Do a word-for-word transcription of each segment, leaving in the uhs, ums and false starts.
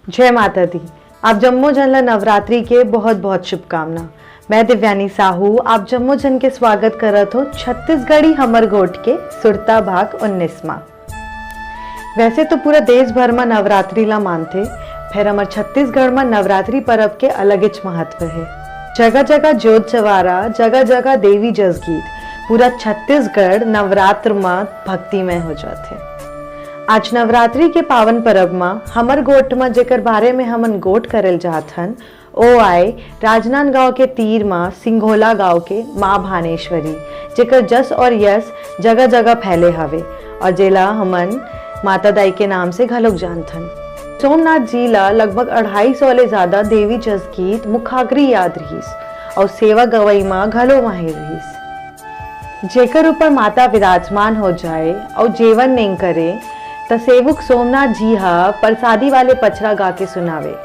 जय माता दी। आप जम्मो झन ला नवरात्रि के बहुत बहुत शुभकामना। मैं दिव्यानी साहू आप जम्मो झन के स्वागत करत हो छत्तीसगढ़ी हमर गोठ के सुरता भाग उन्नीस मा। वैसे तो पूरा देश भर मा नवरात्रि ला मानथे, फेर हमर छत्तीसगढ़ मा नवरात्रि परब के अलगेच महत्व हे। जगह जगह जोत जवारा, जगह जगह देवी जसगीत, पूरा छत्तीसगढ़ नवरात्र मा भक्तिमय हो जाथे। आज नवरात्रि के पावन परब मा हमर गोठ मा जेकर बारे में हमन गोठ करल जात हन, ओ आय राजनांदगांव के तीर मा सिंघोला गांव के माँ भानेश्वरी, जेकर जस और यस जगह जगह फैले हवे और जेला हमन माता दाई के नाम से घलोक जानथन। सोमनाथ जी ला लगभग अढ़ाई सौ ले ज्यादा देवी जसगीत मुखाग्री याद रिहिस और सेवा गवई मा घलो माहिर रिहिस। जेकर ऊपर माता विराजमान हो जाए और जेवन नहीं करे, त सेवक सोमनाथ जी हा प्रसादी वाले पचरा गा के सुनावे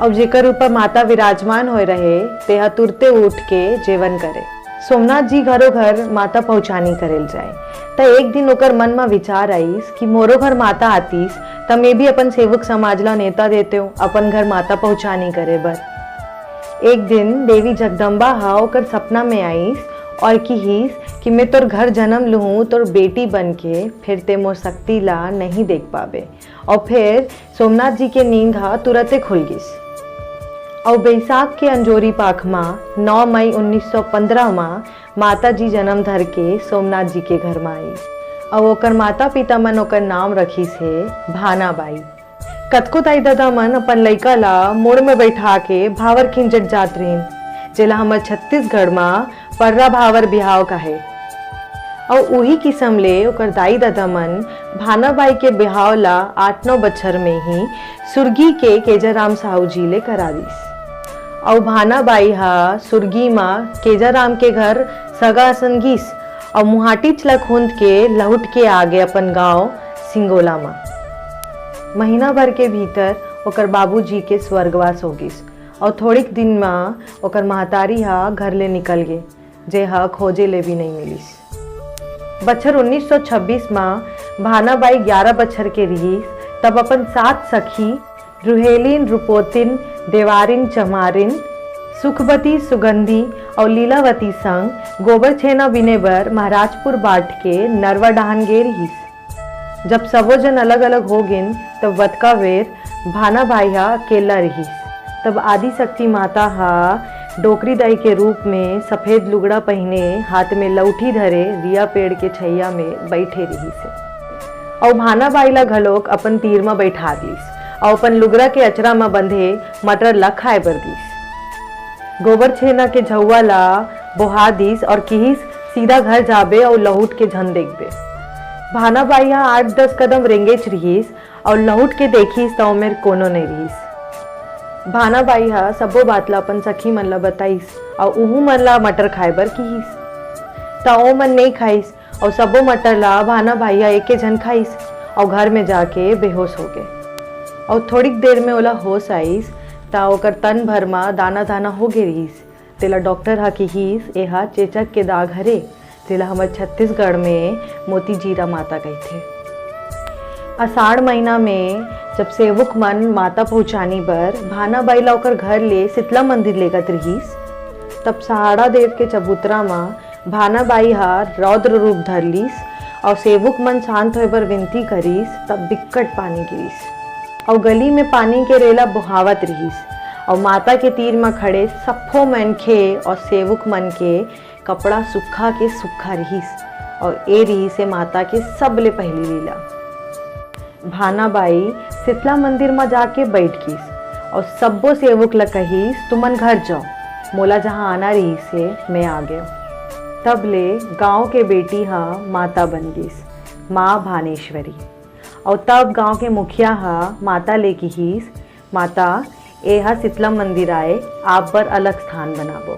और जेकर ऊपर माता विराजमान होए रहे, तेहा तुरते उठ के जेवन करे। सोमनाथ जी घरो घर माता पहुँचानी करेल जाए। त एक दिन ओकर मन म विचार आइस कि मोरो घर माता आतीस, त मैं भी अपन सेवक समाज ला नेता देतेव अपन घर माता पहुँचानी करे बर। एक दिन देवी जगदम्बा हा ओकर सपना में आइस और किहिस कि मैं तोर घर जन्म लूहूँ तोर बेटी बन के, फिर ते मोर शक्ति ला नहीं देख पाबे। और फिर सोमनाथ जी के नींद हा तुरते खुल गिस। और बैसाख के अंजोरी पाख मा नौ मई उन्नीस सौ पंद्रह मा माता जी जन्म धर के सोमनाथ जी के घर मा आइस। और ओकर माता पिता मन ओकर नाम रखिस हे भाना बाई। कतको दाई ददा मन अपन लइका ला मुड़ में बैठा के भावर खींचत जात रहिन, जेला हमर छत्तीसगढ़ मा पर्रा भावर बिहाव कहे। अउ उही किसम ले ओकर दाई ददा मन भानाबाई के बिहाव ला आठ नौ बछर में ही सुरगी के केजाराम साहू जी ले करा दिस। अउ भानाबाई हा सुरगी मा केजाराम के घर सगा असन गिस अउ मुहाटीच ला खूंद के लहुट के आगे अपन गांव सिंगोला मा। महीना भर के भीतर ओकर बाबूजी के स्वर्गवास हो गिस अउ थोड़िक दिन मा ओकर महतारी हा घर ले निकल गे, जे हा खोजे ले भी नइ मिलिस। बछर उन्नीस सौ छब्बीस मा भानाबाई ग्यारह बछर के रिहिस, तब अपन सात सखी रुहेलिन, रुपोतिन, देवारिन, चमारिन, सुखबती, सुगंधी अउ लीलावती संग गोबर छेना बिने बर महाराजपुर बाट के नरवा डहान गे रिहिस। जब सबो जन अलग-अलग हो गिन, तब बतका बेर भाना बाई हा अकेल्ला रिहिस। तब आदिशक्ति माता हा डोकरी दाई के रूप में सफेद लुगड़ा पहिने, हाथ में लउठी धरे, रिया पेड़ के छइया में बइठे रिहिस हे। अउ भाना बाई ला घलोक अपन तीर म बइठा दिस, अउ अपन लुगरा के अचरा म बंधे मटर ला खाए बर दिस। गोबर छेना के झउवा ला बोहा दिस अउ किहिस, "सीधा घर जाबे अउ लहुट के झन देखबे।" भाना बाई हा आठ दस कदम रेंगेच रिहिस अउ लहुट के देखिस, त ओमेर कोनो नइ रिहिस। भाना बाई हा सब्बो बात ला अपन सखी मन ला बताइस, अउ उहू मन ला मटर खाए बर किहिस। त ओमन नइ खाइस, अउ सब्बो मटर ला भाना बाई हा एके झन खाइस, अउ घर में जाके बेहोश हो गे। अउ थोड़िक देर में ओला होश आइस, त ओकर तन भर मा दाना-दाना हो गे रिहिस। तेला डॉक्टर हा किहिस, "एहा चेचक के दाग हरे।" जेला हमर छत्तीसगढ़ में मोती जीरा माता कहिथे। आषाढ़ महीना में जब सेवक मन माता पहुँचानी बर भाना बाई ला ओकर घर ले शीतला मंदिर लेगत रिहिस, तब सहाड़ा देव के चबूतरा म भाना बाई ह रौद्र रूप धर लिस अउ सेवक मन शांत होय बर विनती करिस, तब बिक्कट पानी गिरिस अउ गली में पानी के रेला बोहावत रिहिस अउ माता के तीर म खड़े सब्बो मनखे अउ सेवक मन के कपड़ा सुक्खा के सुक्खा रिहिस अउ ए रिहिस हे माता के सबले पहिली लीला। भाना बाई शीतला मंदिर म जाके बइठ गिस अउ सब्बो सेवक ल कहिस, "तुमन घर जाओ, मोला जहाँ आना रिहिस हे, मैं आ गेंव।" तब ले गांव के बेटी ह माता बन गिस, माँ भानेश्वरी। अउ तब गांव के मुखिया ह माता ले किहिस, "माता, ए ह शीतला मंदिर आय, आप बर अलग स्थान बनाबो।"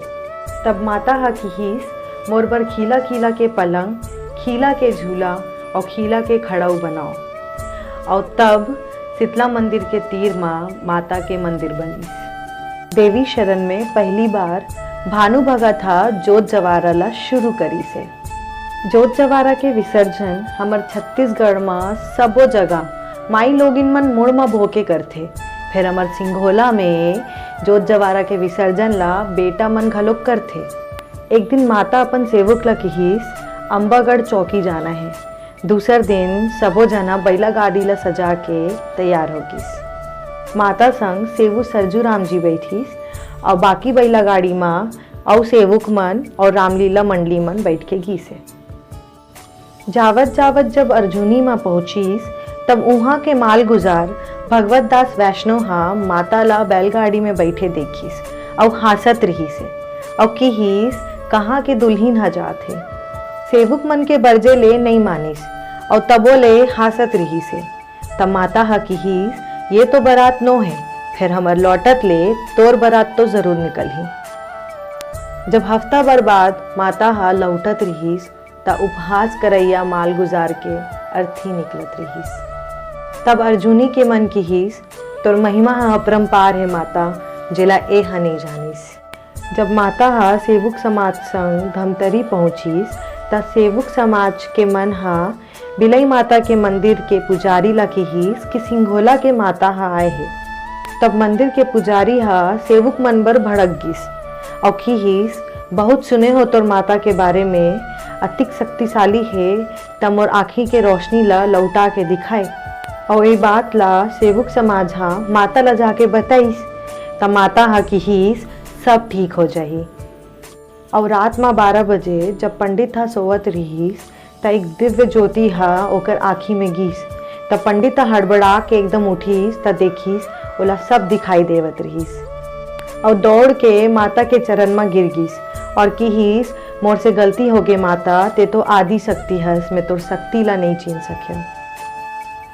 तब माता ह किहिस, "मोर बर खीला खीला के पलंग, खीला के झूला अउ खीला के खड़ऊ बनाओ।" अउ तब शीतला मंदिर के तीर म माता के मंदिर बनिस। देवी शरण में पहली बार भानु भगत ह जोत जवारा ला शुरू करिस हे। जोत जवारा के विसर्जन हमर छत्तीसगढ़ म सबो जगह माई लोगिन मन मुड़ म बोके करथे। फेर हमर सिंघोला में जोत जवारा के विसर्जन ला बेटा मन घलोक करथे। एक दिन माता अपन सेवक ला किहिस, "अम्बागढ़ चौकी जाना हे।" दूसर दिन सबो झना बइला गाड़ी ला सजा के तैयार हो गिस। माता संग सेवू सरजू राम जी बैठिस अउ बाकी बइला गाड़ी मा अउ सेवक मन अउ रामलीला मंडली मन बैठ के गिस हे। जावत जावत जब अर्जुनी म पहुंचिस, तब उहां के मालगुजार भगवत दास वैष्णव ह माता ला बैलगाड़ी में बैठे देखिस अउ हांसत रिहिस हे अउ किहिस, "कहाँ के दुल्हिन ह जात हे?" सेवक मन के बरजे ले नइ मानिस अउ तबो ले हांसत रिहिस हे। त माता ह किहिस, "ये तो बरात नो हे, फेर हमर लौटत ले तोर बरात तो जरूर निकलही।" जब हफ्ता भर बाद माता ह लौटत रिहिस, त उपहास करइया मालगुजार के अर्थी निकलत रिहिस। तब अर्जुनी के मन किहिस, "तोर महिमा ह अपरंपार हे माता, जेला ए ह नइ जानिस।" जब माता ह सेवक समाज संग धमतरी पहुंचिस, त सेवक समाज के मन ह बिलई माता के मंदिर के पुजारी ला किहिस कि सिंघोला के माता ह आए हे। तब मंदिर के पुजारी ह सेवक मन बर भड़क गिस अउ किहिस, "बहुत सुने हो तोर माता के बारे में, अतिक शक्तिशाली हे, त मोर आँखी के रोशनी ला लौटा के दिखाए।" अउ ए बात ला सेवक समाज ह माता ला जाके बताइस, त माता ह किहिस, "सब ठीक हो जाही।" अउ रात म बारह बजे जब पंडित ह सोवत रिहिस, त एक दिव्य ज्योति ह ओकर आँखी में गिस। त पंडित ह हड़बड़ा के एकदम उठिस, त देखिस, ओला सब दिखाई देवत रिहिस। अउ दौड़ के माता के चरण म गिर गिस अउ किहिस, "मोर से गलती होगे माता, ते तो आदि शक्ति हस, मैं तोर शक्ति ला नइ चिन सकेंव।"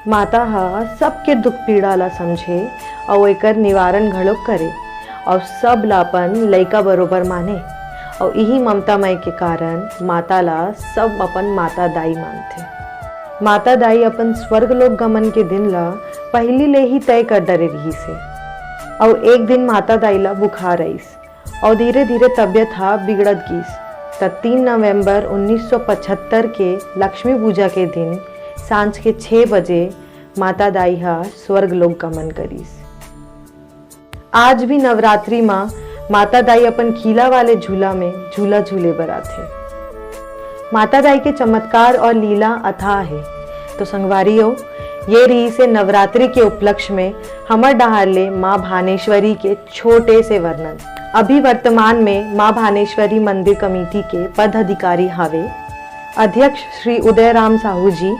माता ह सबके दुख पीड़ा ला समझे अउ एकर निवारण घलोक करे अउ सब ला अपन लइका बरोबर माने अउ इही ममता मय के कारण माता ला सब अपन माता दाई मानथे। माता दाई अपन स्वर्ग लोक गमन के दिन ला पहिली ले ही तय कर डरे रिहिस हे अउ एक दिन माता दाई ला बुखार आइस। अउ धीरे-धीरे तबियत ह बिगड़त गिस, त तीन नवंबर उन्नीस सौ पचहत्तर के लक्ष्मी पूजा के दिन सांझ के छह बजे माता दाई ह स्वर्ग लोक गमन करिस। आज भी नवरात्रि म माता दाई अपन खीला वाले झूला में झूला झूले बर आथे। माता दाई के चमत्कार और लीला अथाह हे। तो संगवारी हो, ये रहिसे नवरात्रि के उपलक्ष्य में हमर डहार ले माँ भानेश्वरी के छोटे से वर्णन। अभी वर्तमान में माँ भानेश्वरी मंदिर कमेटी के पदाधिकारी हावे अध्यक्ष श्री उदयराम साहू जी,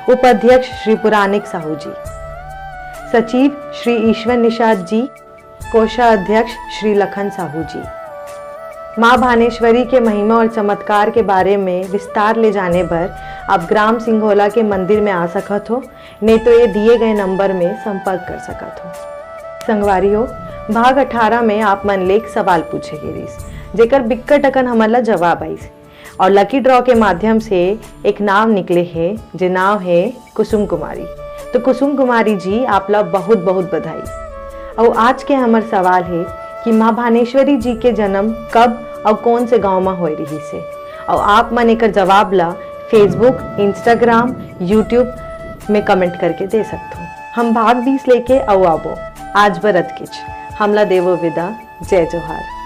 उपाध्यक्ष श्री पुराणिक साहू जी, सचिव श्री ईश्वर निषाद जी, कोषाध्यक्ष श्री लखन साहू जी। माँ भानेश्वरी के महिमा और चमत्कार के बारे में विस्तार ले जाने बर आप ग्राम सिंघोला के मंदिर में आ सकत हो, नहीं तो ये दिए गए नंबर में संपर्क कर सकत हो। संगवारी हो, भाग अठारह में आप मन ले एक सवाल पूछे गे रिहिस, जेकर बिक्कट अकन हमन ला जवाब आइस और लकी ड्रॉ के माध्यम से एक नाम निकले हे, जे नाम हे कुसुम कुमारी। तो कुसुम कुमारी जी, आप ला बहुत बहुत बधाई। अउ आज के हमर सवाल हे कि माँ भानेश्वरी जी के जन्म कब अउ कौन से गांव म होए रिहिस हे? अउ आप मन एकर जवाब ला Facebook, Instagram, YouTube में कमेंट करके दे सकथो। हम भाग बीस लेके अउ आबो। आज बर अतकेच। हमला देवो विदा। जय जोहार।